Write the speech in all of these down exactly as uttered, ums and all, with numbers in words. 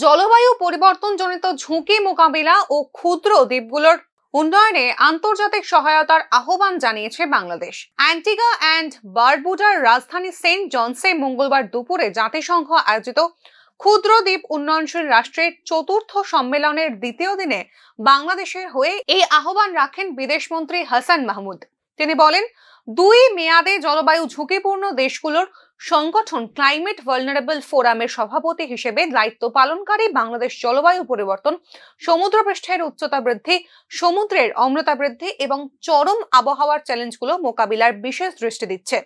জলবায়ু পরিবর্তনজনিত ঝুঁকি মোকাবিলা ও ক্ষুদ্র দ্বীপগুলোর উন্নয়নে আন্তর্জাতিক সহায়তার আহ্বান জানিয়েছে বাংলাদেশ। অ্যান্টিগা অ্যান্ড বারবুডার রাজধানী সেন্ট জনসে মঙ্গলবার দুপুরে জাতিসংঘ আয়োজিত ক্ষুদ্র দ্বীপ উন্নয়নশীল রাষ্ট্রের চতুর্থ সম্মেলনের দ্বিতীয় দিনে বাংলাদেশের হয়ে এই আহ্বান রাখেন বিদেশমন্ত্রী হাসান মাহমুদ। তিনি বলেন, দুই মেয়াদে জলবায়ু ঝুঁকিপূর্ণ দেশগুলোর সংগঠন ক্লাইমেট ভালনারেবল ফোরামের সভাপতি হিসেবে দায়িত্ব পালনকারী বাংলাদেশ জলবায়ু পরিবর্তন, সমুদ্রপৃষ্ঠের উচ্চতা বৃদ্ধি, সমুদ্রের অম্লতা বৃদ্ধি এবং চরম আবহাওয়ার চ্যালেঞ্জগুলো মোকাবিলার বিশেষ দৃষ্টি দিচ্ছে।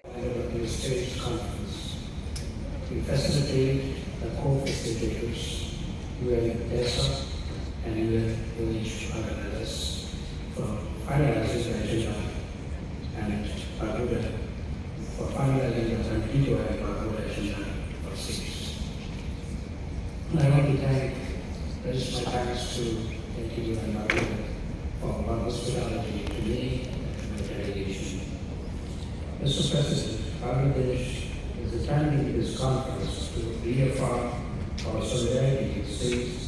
We facilitate the co-facilitators, U N ESA and U N O H R L S, for finalizing the agenda and Barbuda for finalizing the Antigua and Barbuda agenda for seats. I want to thank, raise my thanks to Antigua and Barbuda for our hospitality to me and my delegation. Mister President, Bangladesh is attending this conference to reaffirm our solidarity with states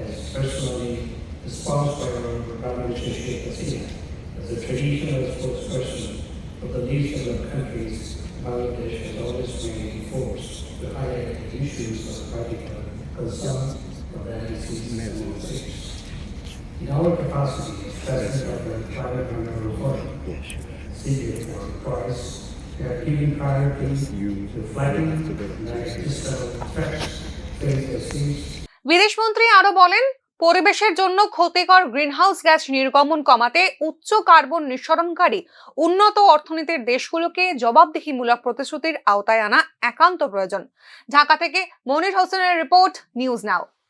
as personally espoused by our Prime Minister Sheikh Hasina. As a traditional spokesperson for the least developed countries, Bangladesh has always made efforts to highlight the issues of particular concern of the N D Cs and states. In our capacity as President of the Climate Vulnerable Forum, C V F forum twice, we have given priority to flagging and external threats faced by states. বিদেশমন্ত্রী আরো বলেন, পরিবেশের জন্য ক্ষতিকর greenhouse gas নির্গমন কমাতে উচ্চ কার্বন নিঃসরণকারী উন্নত অর্থনীতির দেশগুলোকে জবাবদিহিমূলক প্রতিশ্রুতির আওতায় আনা একান্ত প্রয়োজন। ঢাকা থেকে মনির হোসেনের রিপোর্ট, নিউজ নাও।